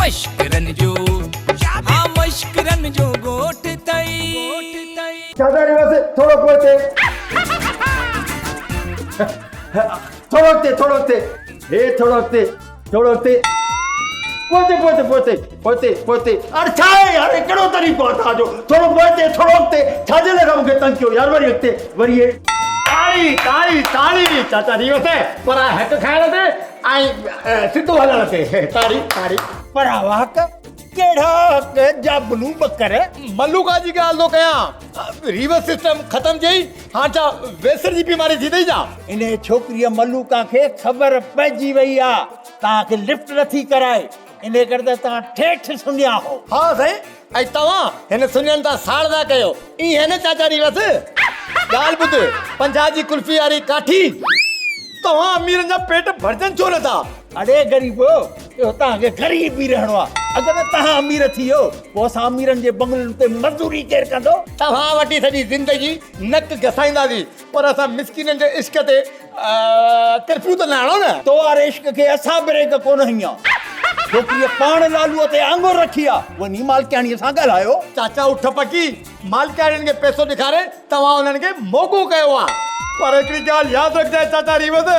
مشڪرن جو ها مشڪرن جو ڳوٺ اٿئي. شاهزادي بس ٿورو پوئتي ٿورو اڳتي ٿورو اڳتي هي ٿورو اڳتي ٿورو اڳتي پوئتي پوئتي پوئتي پوئتي پوئتي اڙي ڇا آهي يار هي ڪهڙو طريقو آهي توهان جو ٿورو پوئتي ٿورو اڳتي ڇا جي لاء مون کي تنگ ڪيو يار وري اڳتي وري هي تاڙي تاڙي تاڙي چاچا ريوس پر حق کائڻ تي ۽ سڌو هلڻ تي تاڙي تاڙي پر حق ڪهڙا حق جابلو ٻڪر. ملوڪا جي ڳالهه ٿو ڪيان ريورس سسٽم ختم ٿئي هاڻ ڇا ويسر جي بيماري ٿي اٿئي ڇا. انهيء ڇوڪريء ملوڪا کي خبر پئجي وئي آ توهان کي لفٽ نٿي ڪرائي انهيء ڪري ته توهان ٺيٺ سڃا هو. ها سائين ۽ توهان هن سڃن تان ساڙ ٿا ڪيو ائين نه چاچا ريورس ڳالهه ٻڌ 50 جي قلفي واري ڪاٺي توهان اميرن جا پيٽ ڀرجن ڇو نٿا. اڙي غريبو اهو توهان کي غريب ئي رهڻو آهي. اگر توهان امير ٿي ويو پوء اسان اميرن جي بنگلن تي مزوري ڪير ڪندو؟ توهان وٽ ئي سڄي زندگي نڪ گسائينداسين پر اسان مسڪينن جي عشق تي ڪرفيو ته نه آڻو نه. تو واري عشق کي اسان بريڪ ڪونه هنئي آ. ڇوڪريء پاڻ لالوء تي آڱر رکي آ. وڃي مالڪياڻيء سان ڳالهايو. چاچا اٺ پڪي مالڪياڻين کي پئسو ڏيکاري توهان انهن کي موڳو ڪيو آ. پر هڪڙي ڳالهه ياد رکجانء چاچا ريوض،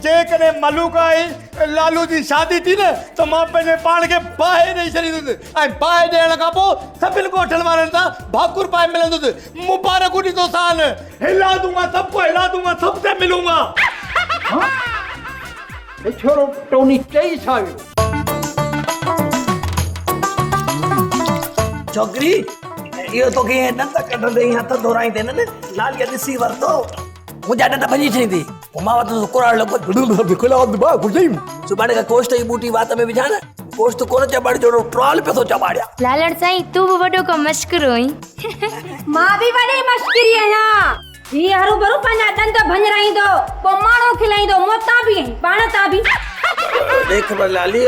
جيڪڏهن ملوڪا ۽ لالو جي شادي ٿي نه ته مان پنهنجي پاڻ کي باهه ڏئي ڇڏيندس ۽ باهه ڏيڻ کان پوء سڀن ڳوٺن وارن سان ڀاڪر پائي ملندس، مبارڪون ڏيندوسان. هلا دونگا سب ڪو هلا دونگا سب سي ملونگا. ها هي ڇورو ٽوني چئي ڇا ويو. ڇوڪري اهو توکي ائين ڏند ڪڍندي ۽ هٿ ڌورائيندي نه لاليء ڏسي ورتو منهنجا ڏند ڀڃي ڇڏيندي پوء مان وتس ڪراڙ لڳو سڀاڻي کان گوشت جي ٻوٽي وات ۾ وجهان نه گوشت ڪونه چٻاڙجو ٽرال پيو ٿو چٻاڙيان. لالڻ سائين تون به وڏو ڪو مشڪرو آهين. مان به وڏي مشڪري آهيان. هي هروڀرو پنهنجا ڏند ڀڃرائيندو، پوء ماڻهو کلائيندو، مون تان به ۽ پاڻ تان به. ڏي خبر لالي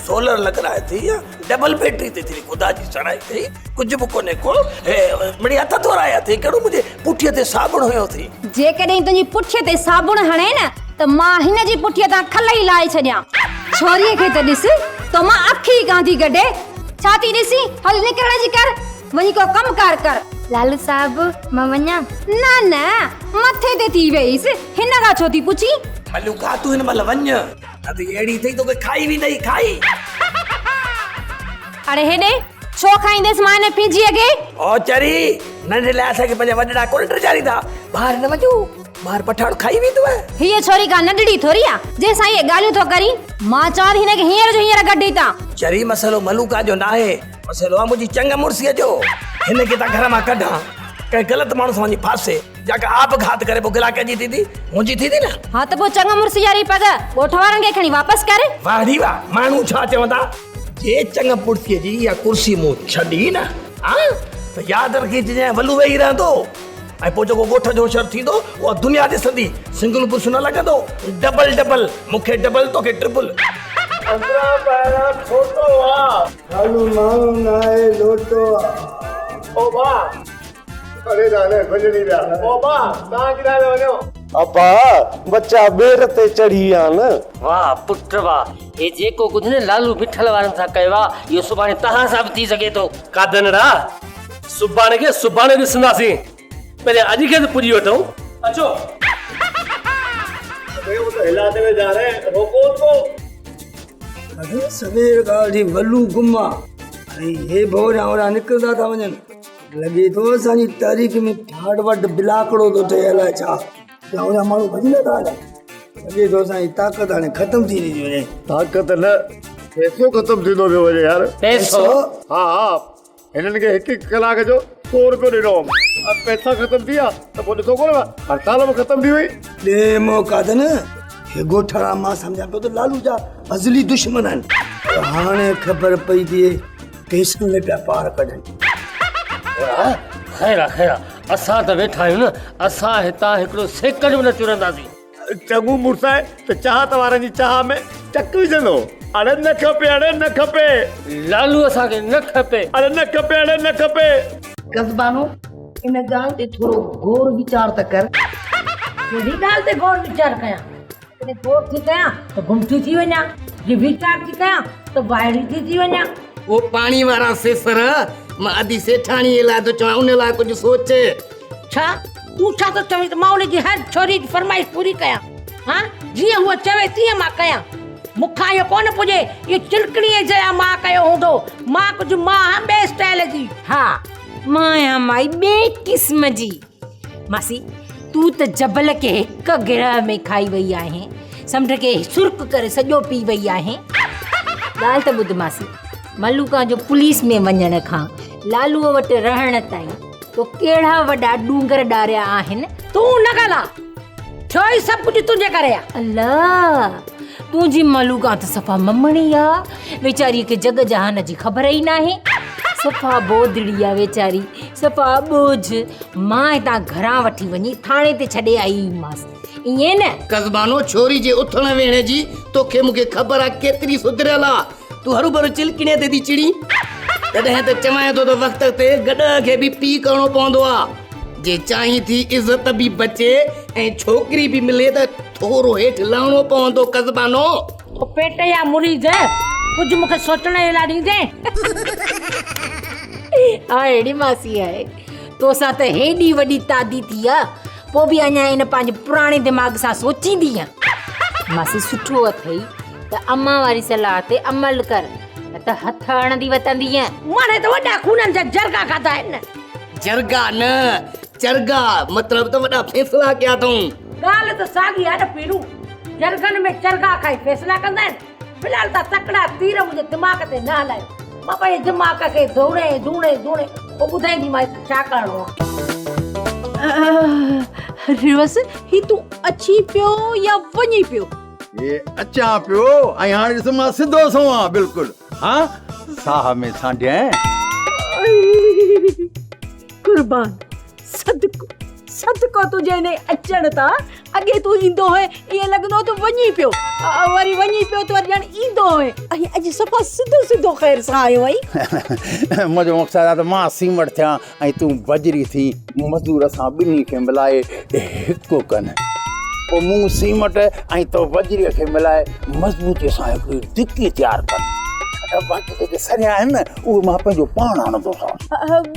سولر لڳرائي اٿئي يا ڊبل بيٽري تي ٿي خدا جي سڻائي اٿئي ڪجهه به ڪونهي ڪو هي مڙئي هٿ ڌورايا اٿئي ڪهڙو منهنجي پٺيء تي صابڻ هنيو اٿئي. جيڪڏهن تنهنجي پٺيء تي صابڻ هڻي نه ته مان هن جي پٺيء تان کل ئي لاهي ڇڏيان. ڇوريء کي ته ڏس، تو مان اک ئي ڪانه ٿي ڪڍي. ڇا ٿي ڏسين؟ هل نڪرڻ جي ڪر. وڃي ڪو ڪم ڪار ڪر. لالو صاحب، مان وڃان؟ نه نه، مٿي تي ٿي ويس، هن کان ڇو ٿي پڇين؟ ملوڪا، تون هن مهل وڃ، نه ته هي اهڙي اٿئي توکي کائي ويندئي، کائي. اڙي هيڏي، ڇو کائينديس مان هن ڦينجهيء کي؟ او چري، ننڍي لاء اسان کي پنهنجا وڏڙا ڪونه ڊيڄاريندا. ٻاهر نه وڃو، ٻاهر پٺاڻ کائي ويندو. هيء ڇوري ڪا ننڍڙي ٿوري آ، جنهن سان اهي ڳالهيون ٿو ڪرين. مان چوان ٿي هن کي هينئر جو هينئر ڪڍ هتان. چري، مسئلو ملوڪا جو ناهي. مسئلو آ منهنجي چڱ مڙسيء جو. هن کي ته گهر مان ڪڍان، ڪنهن غلط ماڻهو سان وڃي ڦاسي يا ڪا آپگهات ڪري پوء گلا ڪنهن جي ٿيندي؟ منهنجي ٿيندي نه. ها ته پوء چڱ مڙسي واري پڳ ڳوٺ وارن کي کڻي واپس ڪر. واهه ڙي واهه، ماڻهو ڇا چوندا؟ جي چڱ مڙسيء جي اها ڪرسي مون ڇڏي نه ها ته ياد رکجانء ولو ويهي رهندو ۽ پوء جيڪو ڳوٺ جو شر ٿيندو اها دنيا ڏسندي، سنگل برش نه لڳندو، ڊبل ڊبل، مون کي ڊبل توکي ٽرپل. اندران ٻاهران کوٽو آ. خالو ماڻهو ناهي لوٽو آ. او با اڙي نالي ڀڄڻي ويا. او با توهان ڪيڏانهن پيا وڃو. ابا ٻچا ٻير تي چڙهي ويا نه. واھ پٽ واھ هي جيڪو ڪجهه نه لالو مٺل وارن سان ڪيو آ اهو سڀاڻي توهان سان به ٿي سگهي ٿو. ڪادنڙا سڀاڻي کي سڀاڻي ڏسنداسين پهريان اڄ کي ته پڄي وٺون. اچو. ابي وہ تو هلاتے ہوئے جا رهي هين روڪو ان ڪو. اڙي سوير کان وٺي ولو گم آ ۽ هي به هوريان هوريان نڪرندا ٿا وڃن. لڳي ٿو اسان جي تحريڪ ۾ ٺاٺ وٽ بلاڪڙو ٿو ٺهي الائي ڇا. يا هوريان ماڻهو ڀڄي نٿا هلن. لڳي ٿو اسان جي طاقت هاڻي ختم ٿي ٿي وڃي. طاقت نه پئسو ختم ٿيندو پيو وڃي يار. پئسو؟ ها ها هنن کي هڪ هڪ ڪلاڪ جو سو روپيو ڏنو هوم. پئسا ختم ٿي ويا ته پوء ڏسو ڪونه هڙتال به ختم ٿي وئي. ڏي موقعا ته نه هي ڳوٺاڻا مان سمجهان پيو ته لالو جا ازلي دشمن آهن پر هاڻي خبر پئي ٿئي پئسن ۾ پيا پار ڪڍن. خير آ خير آ اسان ته ويٺا آهيون نه اسان هتان هڪڙو سيڪنڊ به نه چرنداسين. چڱو مڙس آهي ته چاهت وارن جي چاهه ۾ چڪ وجهندو. اڙي نه کپي اڙي نه کپي. لالو اسان کي نه کپي. اڙي نه کپي اڙي نه کپي. قزبانو ان ڳالهه تي ٿورو غور ويچار ته ڪر. ڪهڙي ڳالهه تي غور ويچار ڪيان؟ جيڪڏهن غور ٿي ڪيان ته گم ٿي ٿي وڃان، جي ويچار ٿي ڪيان ته ته وائڙي ٿي ٿي وڃان. او پاڻي وارا سيسر، مان ادي سيٺاڻيء لاء ٿو چوان، ان لاء ڪجهه سوچ. ڇا؟ تون ڇا ٿو چوين ته مان ان جي هر ڇوريء جي فرمائش پوري ڪيان؟ هان؟ جيئن هوء چوي تيئن مان ڪيان؟ مون کان اهو ڪونه پڄي، اهو چلڪڻيء جيان مان ڪيو هوندو. مان ڪجهه مان آهيان ٻئي اسٽائيل جي. ها، مان آهيان مائي ٻئي قسم جي. ماسي، تون ته جبل کي هڪ گرهه ۾ کائي وئي آهين، سمنڊ کي سرڪ ڪري سڄو پي وئي آهين. ڳالهه ته ٻڌ ماسي، ملوڪان جو پوليس ۾ وڃڻ کان لالوء وٽ رهڻ تائين تو ڪهڙا وڏا ڏونگر ڏاريا آهن. تون نه ڳالهاء، ٿيو ئي سڀ ڪجهه تنهنجي ڪري آ. الله! تنهنجي ملوڪان ته صفا ممڻي آ، ويچاريء کي جڳ جهان جي خبر ئي ناهي. صفا بودڙي آ ويچاري، صفا اٻوجهه. مان هتان گهران وٺي وڃي ٿاڻي تي ڇڏي آئي هئيمانس، ائين نه؟ قزبانو ڇوري جي اٿڻ ويهڻ جي توکي مون کي خبر آ ڪيتري سڌريل آ. تون هروڀرو چلڪڻيء تي ٿي چڙين. تڏهن ته چوانء ٿو ته وقت تي گڏهه کي به پيء ڪرڻو پوندو آ. جي چاهين ٿي عزت به بچي ۽ ڇوڪري به ملي ته ٿورو هيٺ لهڻو پوندو قزبانو. او پيٽ جا مريض، ڪجهه مون کي سوچڻ جي لاء ڏيندين؟ آء اهڙي ماسي آهي. توسان ته هيڏي وڏي تعدي ٿي آ، پوء به اڃا ان پنهنجي پراڻي دماغ سان سوچيندينء. ماسي سٺو اٿئي ته امان واري صلاح تي عمل ڪر، نه ته هٿ هڻندي وتندينء. ماڻهي ته وڏا خونن جا جرڳا کاڌا آهن نه. جرڳا نه، چرڳا، مطلب ته وڏا فيصلا ڪيا اٿئون. ڳالهه ته ساڳي آهي نه پيرو، جرڳن ۾ چرڳا کائي فيصلا ڪندا آهن. في الحال تان تڪڙا تير منهنجي دماغ تي نه هلايو. مان پنهنجي دماغ کي ڌوڻي ڌوڻي ڌوڻي پوء ٻڌائينديمانء ته ڇا ڪرڻو آهي. ريوس، هي تون اچين پيو يا وڃين پيو؟ هي اچان پيو ۽ هاڻي ڏس مان سڌو سنئون آهيان بلڪل. ها ساهه ۾ سانڍيانء. قربان صدقو صدقو تنهنجي انهي اچڻ تان اڳي تون ايندو هئين ائين لڳندو هو ته وڃين پيو وري وڃين پيو ته وري ڄڻ ايندو هئين ۽ اڄ صفا سڌو سڌو خير سان آيو آهين. منهنجو مقصد آهي ته مان سيمٽ ٿيان ۽ تون بجري ٿين مزدور اسان ٻنهي کي ملائي هڪ ڪن پوء مون سيمٽ ۽ تو بجريء کي ملائي مضبوطيء سان هڪڙي دڪي تيار ڪن ۽ باقي جيڪي سريا آهن نه اهي مان پنهنجو پاڻ هڻندوسانس.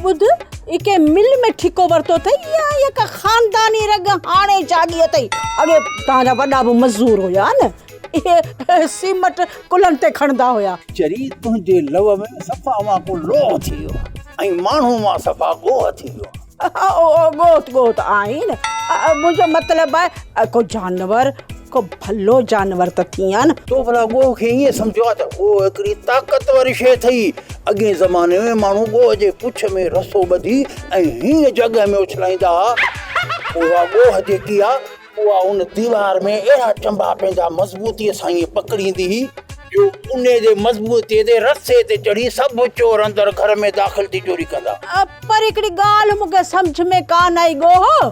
ٻڌ، هي ڪنهن مل ۾ ٺيڪو ورتو اٿئي يا اها ڪا خانداني رڳ هاڻي جاڳي اٿئي؟ اڳي توهان جا وڏا به مزور هيا نه، اهي سيمٽ ڪلهن تي کڻندا هيا. چري تنهنجي لوء ۾ صفا مان ڪو لوهه ٿي ويو آهيان ۽ ماڻهو مان صفا ڳوهه ٿي ويو آهيان. ڳوهه ته ڳوهه ته آهين نه، منهنجو مطلب آهي ڪو جانور، ڪو ڀلو جانور ته ٿين ها نه. تو ڀلا ڳوهه کي ائين سمجهيو آهي ته ڳوهه هڪڙي طاقتور شيء اٿئي. اڳئين زماني ۾ ماڻهو ڳوهه جي پڇ ۾ رسو ٻڌي ۽ هيئن جڳهه ۾ اڇلائيندا ها. اها ڳوهه جيڪي آهي، اها ان ديوار ۾ اهڙا چنبا پنهنجا مضبوطيء سان ائين پڪڙيندي هئي، جو انهيء جي مضبوطيء تي رسي تي چڙهي سڀ چور اندر گهر ۾ داخل ٿي چوري ڪندا. پر هڪڙي ڳالهه مون کي سمجهه ۾ ڪانه آئي ڳوهه،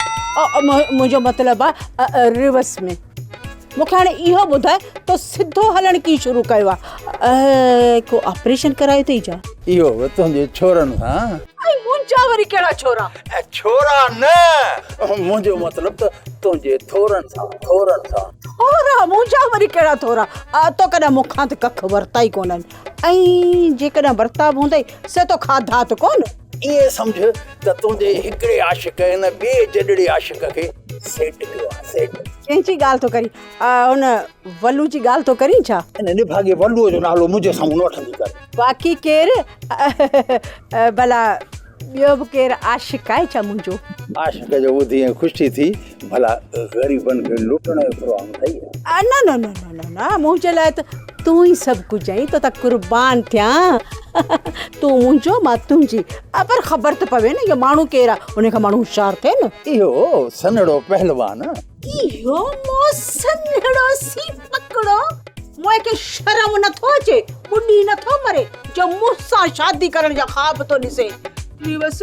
منهنجو مطلب آهي ريورس ۾. مون کي هاڻي اهو ٻڌاء تو سڌو هلڻ ڪيئن شروع ڪيو آهي؟ ڪو آپريشن ڪرايو اٿئي ڇا؟ اهو به تنهنجي ڇورن سان. ۽ منهنجا وري ڪهڙا ڇورا؟ ڇورا نه، منهنجو مطلب ته تنهنجي ٿورن سان، ٿورن سان. ٿورا؟ منهنجا وري ڪهڙا ٿورا؟ تو ڪڏهن مون کان ته ڪک ورتا ئي ڪونهن ۽ جيڪڏهن ورتا به هوندئي سي تو کاڌا ته ڪونه. ائين سمجهه ته تنهنجي هڪڙي عاشق هن ٻئي جڏڙي عاشق کي سيٽ ڪيو آهي، سيٽ. ڪنهن جي ڳالهه ٿو ڪرين؟ هن ولو جي ڳالهه ٿو ڪرين ڇا؟ ان نڀاڳي ولوء جو نالو منهنجي سامهون نه وٺندي ڪر. باقي ڪير؟ ڀلا ٻيو به ڪير عاشق آهي ڇا منهنجو؟ عاشق جو ٻڌي ائين خوشي ٿي، ڀلا غريبن کي لٽڻ جو پروگرام اٿئي؟ نه نه نه نه نه منهنجي لاء ته تون ئي سڀ ڪجهه آهين، تو تان قربان ٿيان، تون منهنجو مان تنهنجي، پر خبر ته پوي نه اهو ماڻهو ڪير آهي، ان کان ماڻهو هوشيار ٿئي نه. اهو سنهڙو پهلوان. اهو مون سنهڙو سيپڪڙو، مون کي شرم نٿو اچي، ٻڏي نٿو مري، جو مون سان شادي ڪرڻ جا خواب ٿو ڏسي. بيوس،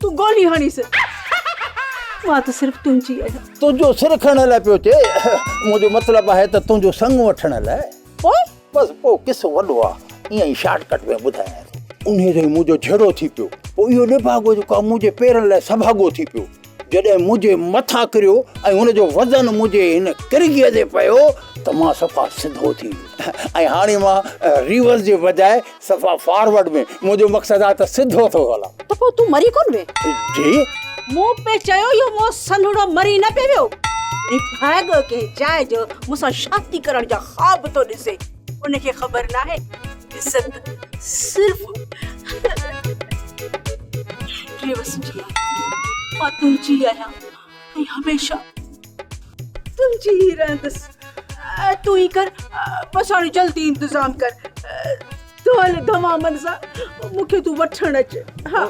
تون گولي هڻيس، مان ته صرف تنهنجي آهيان. تنهنجو سر کڻڻ لاء پيو چئي، منهنجو مطلب آهي ته تنهنجو سڱ وٺڻ لاء. پوء؟ بس پوء قصو وڏو آ، ائين ئي شارٽ ڪٽ ۾ ٻڌايان ٿو. انهيء تي منهنجو جهيڙو ٿي پيو. پوء اهو نڀاڳو جيڪو آ منهنجي پيرن لاء سڀاڳو ٿي پيو. جڏهن منهنجي مٿان ڪريو ۽ ان جو وزن منهنجي هن ڪرڳيء تي پيو ته مان صفا سڌو ٿي ويس ۽ هاڻي مان ريورس جي بجاء صفا فارورڊ ۾ منهنجو مقصد آهي ته سڌو ٿو هلان. ته پوء تون مري ڪونه وئين؟ جي؟ مون پئي چيو اهو مون سنهڙو مري نه پئي ويو. نڀاڳو ڪنهن جاء جو مون سان شادي ڪرڻ جا خواب ٿو ڏسي. ان کي خبر ناهي عزت صرف ريوس جي آهي. مان تنهنجي آهيان ۽ هميشه تنهنجي ئي رهندس. تون ئي ڪر بس هاڻي جلدي انتظام ڪر. ڌول ڌمامن سان مون کي تون وٺڻ اچ. ها.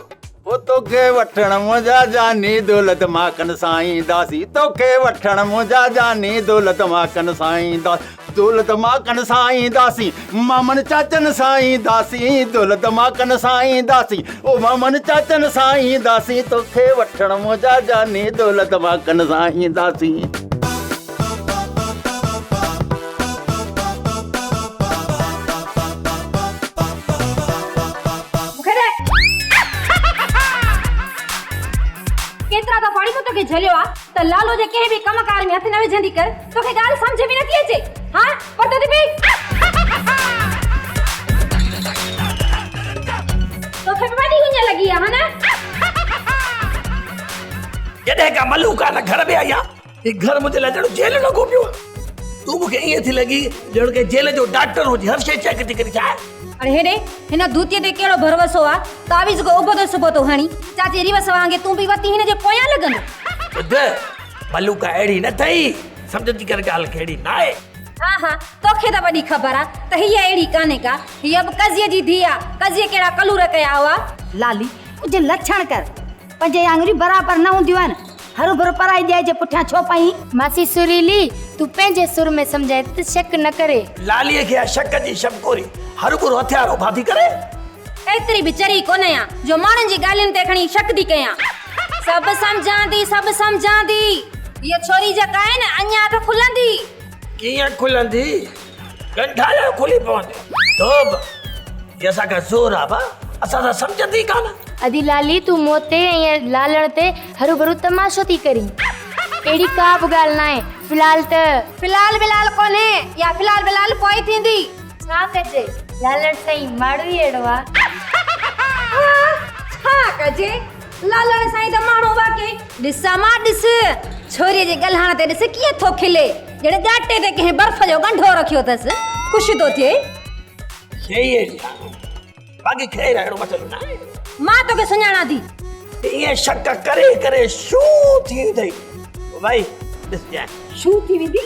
او توکي وٺڻ منهنجا جاني دولت ماڪن سان اينداسين توکي وٺڻ منهنجا جاني دولت ماڪن سان اينداسين دولت ماڪن سان اينداسين مامن چاچن سان اينداسين دولت ماڪن سان اينداسين او مامن چاچن سان اينداسين توکي وٺڻ منهنجا جاني دولت ماڪن سان اينداسين. ڪيترا دفعا اڙي مون توکي جهليو آ ته لالو جي ڪنهن به ڪم ڪار ۾ هٿ نه وجهندي ڪر، توکي ڳالهه سمجهه ۾ نٿي اچي ها پرتو ٿي پئي. توکي به وڏي اڃ لڳي آ ها نه؟ جڏهن کان ملوڪا هن گهر ۾ آئي آ، هي گهر منهنجي لاء ڄڻ جيل لڳو پيو آ. تون مون کي ائين ٿي لڳي ڄڻ ڪنهن جيل جو ڊاڪٽر هجي، هر شيء چيڪ ٿي ڪرين ڇا؟ اڙي هيڏي هن ڌوتيء تي ڪهڙو ڀروسو آ؟ تعويذ ڪو ابتو سبتو هڻي، چاچي ريوس وانگي تون به وتي هن جي پويان لڳندو. ٻڌ، ملوڪا اهڙي نه اٿئي، سمجهه جي ڪر ڳالهه کي اهڙي ناهي. ها ها، توکي ته وڏي خبر آ ته هيء اهڙي ڪانهي ڪا، هيء به قضيء جي ڌيء آ، قضيء ڪهڙا ڪلور ڪيا هئا. لالي، ڪجهه لڇڻ ڪر، پنجئي آڱريون برابر نه هونديون آهن، هروڀرو پرائي ڄائي جي پٺيان ڇو پئين؟ ماسي سريلي، تون پنهنجي سر ۾ سمجهائي ته شڪ نه ڪري. لاليء کي آ شڪ جي شبڪوري، هروڀرو هٿيار اڀا ٿي ڪري. ايتري به چري ڪونه آهيان جو ماڻهن جي ڳالهين تي کڻي شڪ ٿي ڪيان. سڀ سمجهان ٿي، سڀ سمجهان ٿي. هيء ڇوري جيڪا آهي نه، اڃا ته کلندي. ڪيئن کلندي؟ ڳنڍا جا کلي پوندي. توب، هي اسان کان زور آ ڀا، اسان سان سمجهندي ئي ڪانه. ادي لالي تون مون تي ۽ لالڻ تي هروڀرو تماشو ٿي ڪرين. اهڙي ڪا به ڳالهه ناهي. في الحال ته. في الحال بلحال ڪونهي، اها في الحال بلحال پوء ٿيندي. ڇا ڪجي، لالڻ سائين ماڙهو ئي اهڙو آ. ها، ڇا ڪجي، لالڻ سائين ته ماڻهو واقعي. ڏس امان ڏس، ڇوريء جي ڳالهائڻ تي ڏس ڪيئن ٿو کلي، ڄڻ ڳاٽي تي ڪنهن برف جو ڳنڍو رکيو اٿس، خوش ٿو ٿئي. شيء ئي اهڙي آ. باقي خير اهڙو مسئلو ناهي. مان توکي سڃاڻان ٿي. ائين شڪ ڪري ڪري شو ٿي ويندئي. ڀائي ڏسجانء. شو ٿي ويندي؟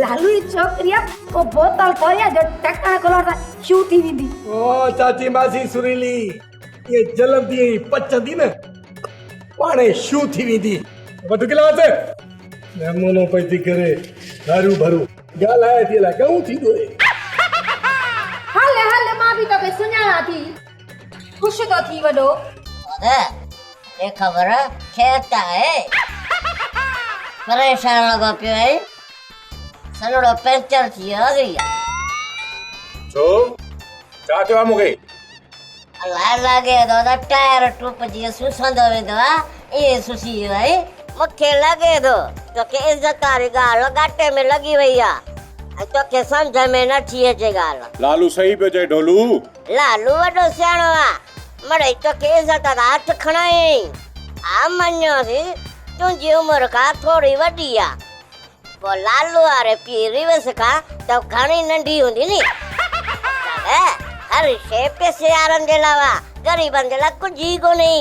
لالو جي ڇوڪري آ ڪو بوتل ٿوري آ جو ٽڪڻ کولڻ سان شو ٿي ويندي. او چاچي ماسي سريلي ائين جلندي ۽ پچندي نه پاڻهي شو ٿي ويندي. وٺ گلاس. نمونو پئي ٿي ڪري هرو ڀرو. ڳالهائي ٿي الائي ڳئون ٿي ڏوهي. هل هل مان به توکي سڃاڻان ٿي. خوش ٿو ٿي وڏو. دادا ڏي خبر خير ته آهي؟ پريشان لڳو پيو آهين. سنهڙو پنچر ٿي ويو آهي. ڇو؟ ڇا ٿيو آهي مون کي؟ الائي لڳي ٿو ته ٽائر ٽوپجي سسندو ويندو آهي ائين سسي ويو آهين. مون کي لڳي ٿو توکي عزت واري ڳالهه ڳاٽي ۾ لڳي وئي آهي ۽ توکي سمجهه ۾ نه ٿي اچي ڳالهه. لالو صحيح پيو چئي ڍولو. لالو وڏو سياڻو آ، مڙئي توکي عزت سان هٿ کڻايائين. ها مڃيوسين تنهنجي عمر کان ٿوري وڏي آ. پوء لالو واري پيء ريوس کان ته گهڻي ننڍي هوندي ني. دادا هر شيء پئسي وارن جي لاء آ، غريبن جي لاء ڪجهه ئي ڪونهي.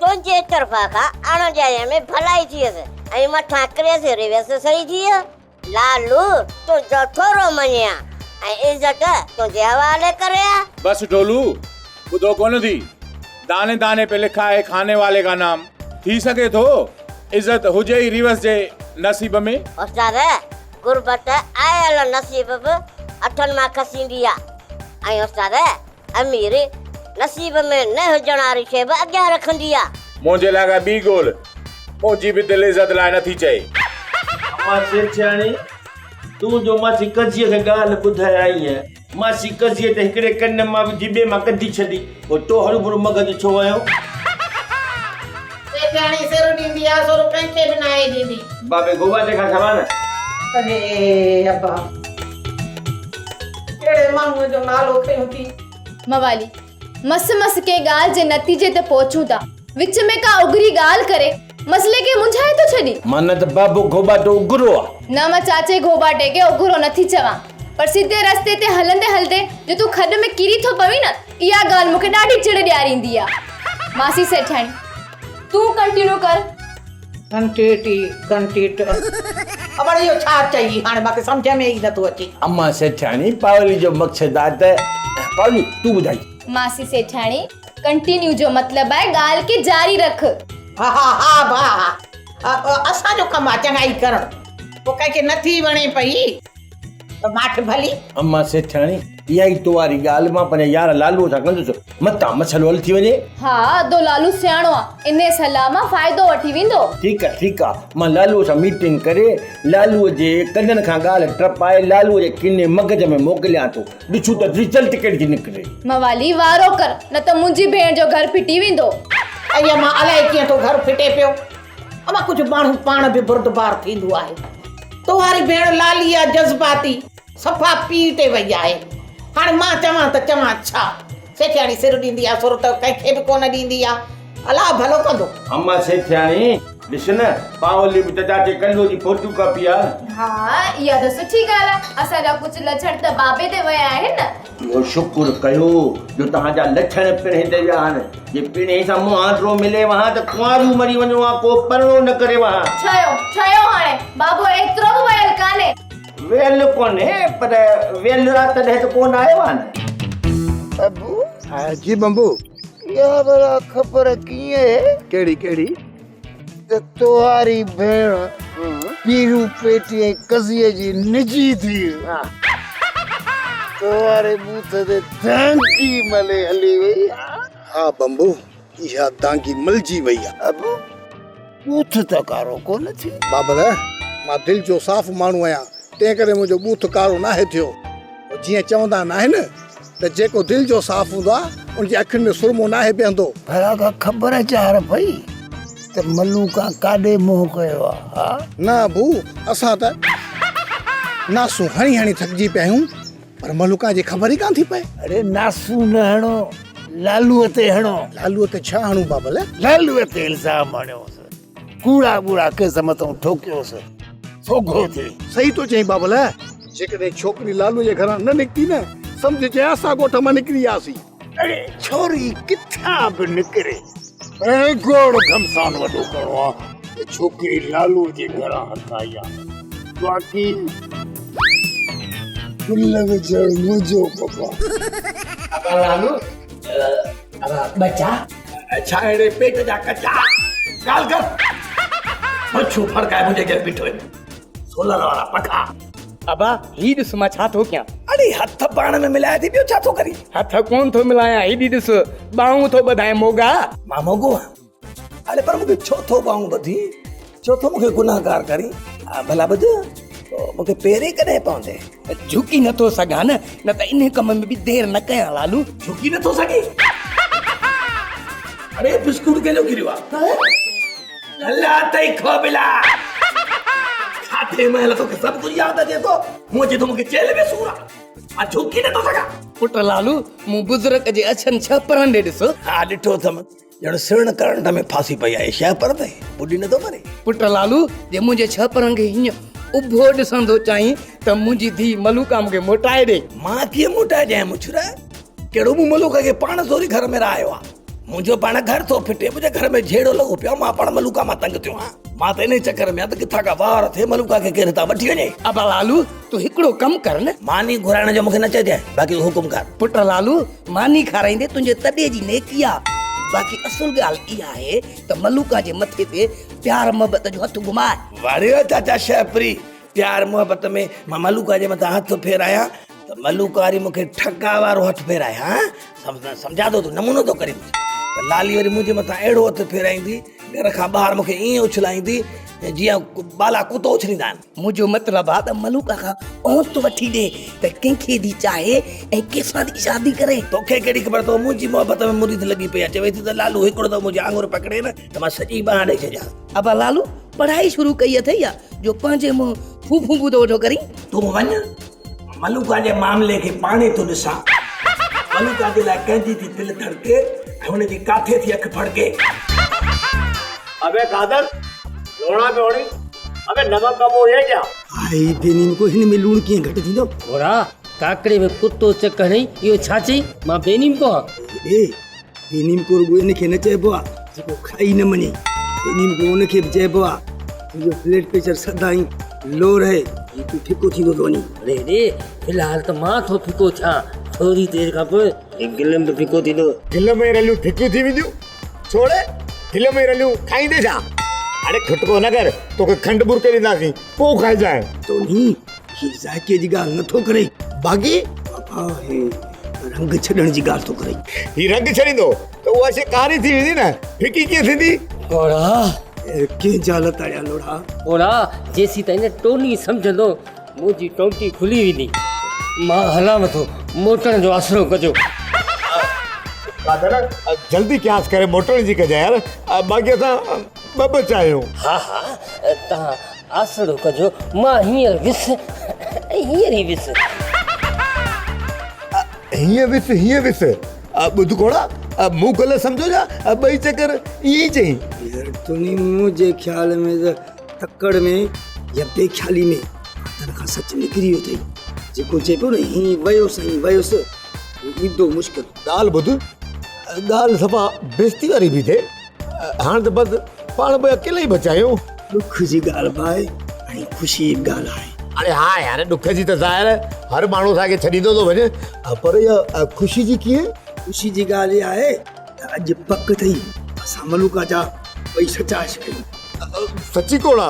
تنهنجي طرفان کان اڻ ڄاڻي ۾ ڀلائي ٿي ويس ۽ مٿان ڪريس ريوس صحيح ٿي ويو. لالو تنهنجو ٿورو مڃي ها ۽ عزت تنهنجي حوالي ڪري ها. بس ڍولو، ٻڌو ڪونه ٿي. داني داني پي لکا هي کاني والي ڪا نام. ٿي سگهي ٿو عزت هجي ئي ريوس جي نصيب ۾. استاد، غربت آيل نصيب به هٿن مان کسيندي آ ۽ استاد، اميري نصيب ۾ نه هجڻ واري شيء به اڳيان رکندي آ. منهنجي لاء ڪا ٻي ڳولهه. منهنجي به دل عزت لاء نٿي چئي. امان سيٺياڻي، تون جو ماسي قضيء کي ڳالهه ٻڌائي آئينء. ماسي قضيء ته هڪڙي ڪن مان وجهي ٻئي مان ڪڍي ڇڏي. پوء تو هروڀرو مغز ڇو هنيو؟ سيٺياڻي سر ڏيندي آ، سر ڪنهن کي به ناهي ڏيندي. بابي گوباٽي کان سوا نه. اڙي ابا. ماڻهوء جو نالو کنيو ٿي. موالي، مس مس ڪنهن ڳالهه جي نتيجي تي پهچون ٿا، وچ ۾ ڪا اگري ڳالهه ڪري مسئلي کي منجهائي ٿو ڇڏين. معنيٰ ته بابو گهوٻاٽو اگرو آ. نه مان چاچي گهوٻاٽي کي اگرو نٿي چوان، پر سڌي رستي تي هلندي هلندي جو تون کڏ ۾ ڪري ٿو پوين نه، اها ڳالهه مون کي ڏاڍي چڙ ڏياريندي آ. ماسي سيٺياڻي، تون ڪنٽينيو ڪر. ڪنٽيٽي ڪنٽيٽ امڙ اهو ڇا چئي هاڻي مونکي سمجهه ۾ ئي نٿو اچي. امان سيٺياڻي پاولي جو مقصد آ ته پاولي تون ٻڌائي. ماسي سيٺياڻي ڪنٽينيو جو مطلب آهي ڳالهه کي جاري رک. ها ها ها ڀاء ها اسان جو ڪم آ چڱائي ڪرڻ پوء ڪنهن کي نٿي وڻي پئي ته ماٺ ڀلي. امان سيٺياڻي اها ئي تو واري ڳالهه مان پنهنجي يار لالوء سان ڪندس، متان مسئلو حل ٿي وڃي. ها ادو لالو سياڻو آ، انهيء صلاح مان فائدو وٺي ويندو. ٺيڪ آ ٺيڪ آ، مان لالوء سان ميٽنگ ڪري لالوء جي ڪنن کان ڳالهه ٽپائي لالوء جي ڪني مغز ۾ موڪليان ٿو، ڏسون ته رزلٽ ڪهڙي ٿي نڪري. موالي وارو ڪر، نه ته منهنجي ڀيڻ جو گهر ڦٽي ويندو. ائي امان الائي ڪيئن ٿو گهر ڦٽي پيو. امان ڪجهه ماڻهو پاڻ به بردبار ٿيندو آهي. تو واري ڀيڻ لالي آ جذباتي. صفا پيء تي وئي آهي. هاڻي مان چوان ته چوان ڇا؟ سيٺياڻي سر ڏيندي آ، سر ته ڪنهن کي به ڪونه ڏيندي آ. الله ڀلو ڪندو. اما سيٺياڻي، ڏس نه، پاولي به ته چاچي ڪلوء جي فوٽو ڪاپي آ. ها، اها ته سٺي ڳالهه آ. اسان جا ڪجهه لڇڻ ته بابي تي ويا آهن نه. اهو شڪر ڪيو جو توهان جا لڇڻ پڻهين تي ويا آهن. جي پڻهين سان مهانڊو مليو ها ته ڪنواريون مري وڃو ها، ڪو پرڻو نه ڪريو ها. ٺهيو، ٺهيو هاڻي، بابو ايترو به ويل ڪانهي. ويل ڪونهي پر ويل آ تڏهن ته ڪونه آيو آ نه. ابو. ها جي بمبو. اها ڀلا خبر ڪيئن اهي؟ ڪهڙي ڪهڙي؟ ته توهاري ڀيڻ پيرو پيٽي ۽ قضيي جي نجي ڌيء توهاري ٻوٿ تي دانگي ملي هلي وئي. ها بمبو اها دانگي ملجي وئي آ. ابو. ٻوٿ ته ڪارو ڪونه ٿيو. بابل، مان دل جو صاف ماڻهو آهيان، تنهن ڪري منهنجو ٻوٿ ڪارو ناهي ٿيو. جيئن چوندا ناهن ته جيڪو دل جو صاف هوندو آهي، ان جي اکين ۾ سرمو ناهي بيهندو. ڀلا ڪا خبر چار پئي ته ملوڪان ڪاڏي منهن ڪيو آ، ها؟ نه ابو، اسان ته ناسون هڻي هڻي ٿڪجي پيا آهيون، پر ملوڪان جي خبر ئي ڪانه ٿي پئي. اڙي ناسون نه هڻو، لالوء تي هڻو. لالوء تي ڇا هڻون بابل؟ لالوء تي الزام هڻيوس، ڪوڙا ٻوڙا ڪيس مٿئون ٺوڪيوس، سوگهو ٿئي. صحيح ٿو چئين بابل، جيڪڏهن ڇوڪري لالوء جي گهران نه نڪتي نه، سمجهجانء اسان ڳوٺ مان نڪري آياسين. اڙي ڇوري ڪٿان به نڪري، پر هاڻي گوڙ گهمسان وڏو ڪرڻو آ ته ڇوڪري لالوء جي گهران هٿ آئي آ. باقي گل وجهڻ منهنجو ڪم آ. ابا لالو، ابا ٻچا، ڇا اهڙي پيٽ جا ڪچا؟ ڳالهه ڪر. مڇون ڦڙڪائي منهنجي اڳيان بيٺو آهين. سولر وارا پکا. ابا هي ڏس مان ڇا ٿو ڪيان. اڙي هٿ پاڻ ۾ ملائي ٿي ٻيو ڇا ٿو ڪرين. هٿ ڪون ٿو ملايان هيڏي ڏس ٻانهون ٿو ٻڌائين موڳا. مان موڳو آهيان. اڙي پر مون کي ڇو ٿو ٻانهون ٻڌين ڇو ٿو مون کي گنهگار ڪرين. ڀلا ٻڌ مون کي پيري ڪڏهن پوندين. جهڪي نه ٿو سگهان نه نه ته انهي ڪم ۾ به دير نه ڪيان لالو. جهڪي نه ٿو سگهين. اڙي بسڪوٽ ڪنهن جو ڪريو آ. هلا اٿئي کوبلا. کاڌي مهل توکي سڀ ڪجهه ياد اچي ٿو. هونء اچي ٿو مونکي چيلهه ۾ سور آ. مان جهڪي نٿو سگهان. پٽ لالو، مون بزرگ جي اڇن ڇپرن ڏي ڏس. ها ڏٺو اٿم. ڄڻ سرڻ ڪرنٽ ۾ ڦاسي پئي آهي. شهپر اٿئي، ٻڏي نٿو مري. پٽ لالو، جي منهنجي ڇپرن کي هيئن اڀو ڏسڻ ٿو چاهين ته منهنجي ڌيء ملوڪا مونکي موٽائي ڏي. مان ڪيئن موٽائي ڏيانء مڇر؟ ڪهڙو مون ملوڪا کي پاڻ زوري گهر ۾ رهايو آ. منهنجو پاڻ گهر ٿو ڦٽي، منهنجي گهر ۾ جهيڙو لڳو پيو آ، مان پاڻ ملوڪا مان تنگ ٿيو آهيان. مان ته انهي چڪر ۾ آهيان ته ڪٿان ڪا واهر ٿئي ملوڪا کي ڪير هتان وٺي وڃي. ابا لالو، تون هڪڙو ڪم ڪر نه. ماني گهرائڻ جو مون کي نه چئجانء، باقي تون حڪم ڪر. پٽ لالو، ماني کارائيندي تنهنجي تڏي جي نيڪي آ. باقي اصل ڳالهه اها آهي ته ملوڪا جي مٿي تي پيار محبت جو هٿ گهماء. واڙيو چاچا شهپري، پيار محبت ۾ مان ملوڪا جي مٿان هٿ ڦيرايان ته ملوڪا وري مون کي ٺڳا وارو هٿ ڦيرائي ها سمجهان ٿو تون نمونو ٿو ڪرين ته لالي وري منهنجي مٿان اهڙو هٿ ڦيرائيندي گهر کان ٻاهر مون کي ائين اڇلائيندي جيئن ٻالا ڪتو اڇليندا آهن. منهنجو مطلب آ ته ملوڪا کان اونت وٺي ڏي ته ڪنهن کي ٿي چاهي ۽ ڪنهن سان ٿي شادي ڪري. توکي ڪهڙي خبر ته منهنجي محبت ۾ مريد لڳي پئي آ چوي ٿي ته لالو هڪڙو دفعو منهنجي آڱر پڪڙي نه ته مان سڄي ٻانهن ڏئي ڇڏيان. ابا لالو پڙهائي شروع ڪئي اٿئي يا جو پنهنجي منهن ڦوڦون ٻڌو ويٺو ڪرين. تون وڃ. ملوڪا جي معاملي کي پاڻهي ٿو ڏسان. ملوڪا جي لاء ڪنهن جي ٿي دل ڌڙڪي ۽ هن جي ڪاٿي ٿي اک ڦڙڪي. ابي قادر لوڻا پيو هڻين ابي نمڪ ڪم هو هي ڪيا. آهي بينين ڪو هن ۾ لوڻ ڪيئن گهٽ ٿيندو. گهوڙا ڪاڪڙي ۾ ڪتو چڪ هڻئي اهو ڇا چئي مان بينين ڪو هان. اي بينين ڪو رڳو ان کي نه چئبو آ جيڪو کائي نه مڃي. بينين ڪو ان کي به چئبو آ جنهن جو بلڊ پريشر سدائين لو رهي. هي تون ڦڪو ٿيندو ٿو وڃين. اڙي ڙي في الحال ته مان ٿو ڦڪو ٿيان ٿوري دير کان پوء هي گلم به ڦڪو ٿيندو. گلم ۽ رليون ڦڪيون ٿي وينديون. ڇوڙ گلم ۽ رليون کائيندي ڇا؟ اڙي کٽڪو نه ڪر توکي کنڊ ٻرڪي ڏينداسين پوء کائجانء. توني هي ذائقي جي ڳالهه نٿو ڪري. باقي؟ بابا هي رنگ ڇڏڻ جي ڳالهه ٿو ڪري. هي رنگ ڇڏيندو ته اها شيء ڪاري ٿي ويندي نه ڦڪي ڪيئن ٿيندي؟ گهوڙا! ڪنهن جا لتاڙيا لوڙها؟ گهوڙا جيسيتائين نه ٽوني سمجهندو منهنجي ٽونٽي کلي ويندي. مان هلان ٿو موٽڻ جو آسرو ڪجو. قادر جلدي قياس ڪري موٽڻ جي ڪجانء يار باقي اسان ٻه ٻه چاهيون. ها ها توهان آسرو ڪجو مان هينئر ويس ۽ هينئر ئي ويس. هينئر ويس هينئر ويس ٻڌ گهوڙا مون غلط سمجهيو ڇا ٻئي چڪر ائين ئي چئين. يار توني منهنجي خيال ۾ ته تڪڙ ۾ يا بي خيالي ۾ واتن کان سچ نڪري ويو اٿئي. جيڪو چئي پيو نه هين ويس هين ويس ايندو مشڪل. ڳالهه ٻڌ ڳالهه صفا بيستي واري پئي ٿئي. هاڻ ته بس پاڻ ٻئي اڪيلا ئي بچا آهيون. ڏک جي ڳالهه به آهي ۽ خوشي جي به ڳالهه آهي. اڙي ها يار ڏک جي ته ظاهر هر ماڻهو اسان کي ڇڏيندو ٿو وڃي پر اها خوشي جي ڪيئن؟ خوشي جي ڳالهه اها آهي ته اڄ پڪ اٿئي اسان ملوڪا جا ٻئي سچا عاشق آهيون. سچي ڪوڙا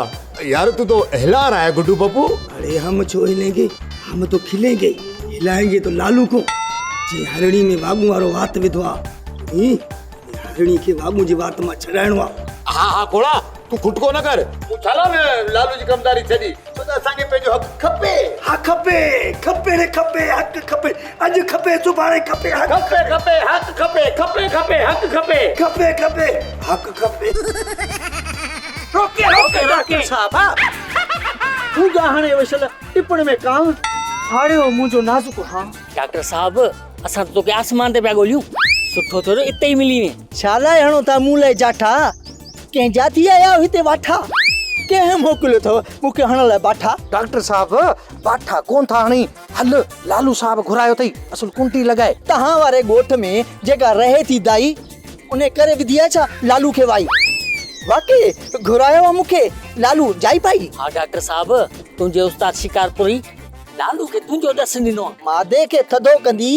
يار تون تو هلار آهي گڊو پپو. اڙي هم ڇو هلين گي هم تو کلين گي هلائين گي تو لالو ڪو جنهن هرڻي ۾ واڳون وارو وات وڌو آ تون هرڻي کي واڳون جي وات مان ڇڏائڻو آ. ها ها ڪوڙا تون کٽڪو نه ڪر. مون ڇا لاء لالو جي ڪمداري ڇڏي ڇو ته اسان کي پنهنجو حق کپي. ها کپي کپي ري کپي حق کپي اڄ کپي سڀاڻي کپي حق کپي کپي حق کپي کپي کپي حق کپي. کپي کپي حق کپي. روڪي روڪي ڊاڪٽر صاحب تون جا هڻي وشل ٽپڻ ۾ ڪانء ڦاڙيو منهنجو نازڪ هانء. ڊاڪٽر صاحب اسان ته توکي آسمان تي پيا ڳوليون سٺو ٿيو جو اتي ئي ملي وئين. ڇا لاء هڻو ٿا مون لاء جاٺا ڪنهن جا ٿي آيا آهيو هتي واٺا ڪنهن موڪليو اٿو مون کي هڻڻ لاء باٺا. ڊاڪٽر صاحب باٺا ڪونه ٿا هڻين هل لالو صاحب گهرايو اٿئي اصل ڪنٽي لڳائي. توهان واري ڳوٺ ۾ جيڪا رهي ٿي دائي انهي ڪري وڌي آهي ڇا لالو کي وائي. واقعي گهرايو آ مون کي لالو جائي پائي. ها ڊاڪٽر صاحب تنهنجي استاد شڪارپوري لالو کي تنهنجو ڏس ڏنو آ. مادي کي ٿڌو ڪندي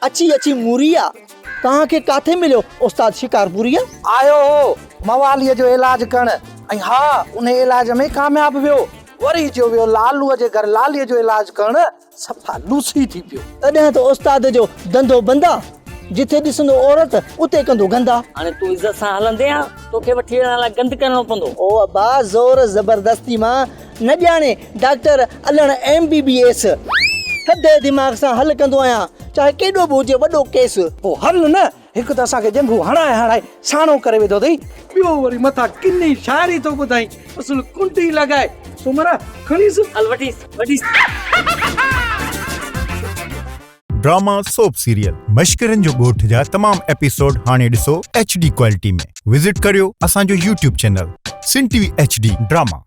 اچي اچي موري آ. توهان کي ڪاٿي مليو استاد شڪارپوري آ. آيو هو مواليء جو علاج ڪرڻ ۽ ها انهي علاج ۾ ڪامياب ويو. وري جو ويو لالوء جي گهر لاليء جو علاج ڪرڻ صفا لوسي ٿي پيو. تڏهن ته استاد جو ڌنڌو بند آ. جٿي ڏسندو عورت اتي ڪندو گند آ. هاڻي تون عزت سان هلندين ها توکي وٺي وڃڻ لاء گند ڪرڻو پوندو. او ابا زور زبردستي مان نه ڄاڻي doctor Allan M B B S. ٿڌي دماغ سان حل ڪندو آهيان چاهي ڪيڏو به هجي وڏو ڪيس. پوء هل نه هڪ ته اسان کي ڄنگهون هڻائي هڻائي ساڻو ڪري وڌو اٿئي ٻيو وري مٿان ڪني شاعري ٿو ٻڌائين اصل ڪنڊي لڳائي سومرا کڻيس. هل وٺيس وٺيس. ڊراما سوپ سيريل مشڪرن جو ڳوٺ جا تمام ايپيسوڊ هاڻي ڏسو ايڇ ڊي ڪوالٽي ۾ وزٽ ڪريو اسان جو YouTube channel Sindh T V H D drama.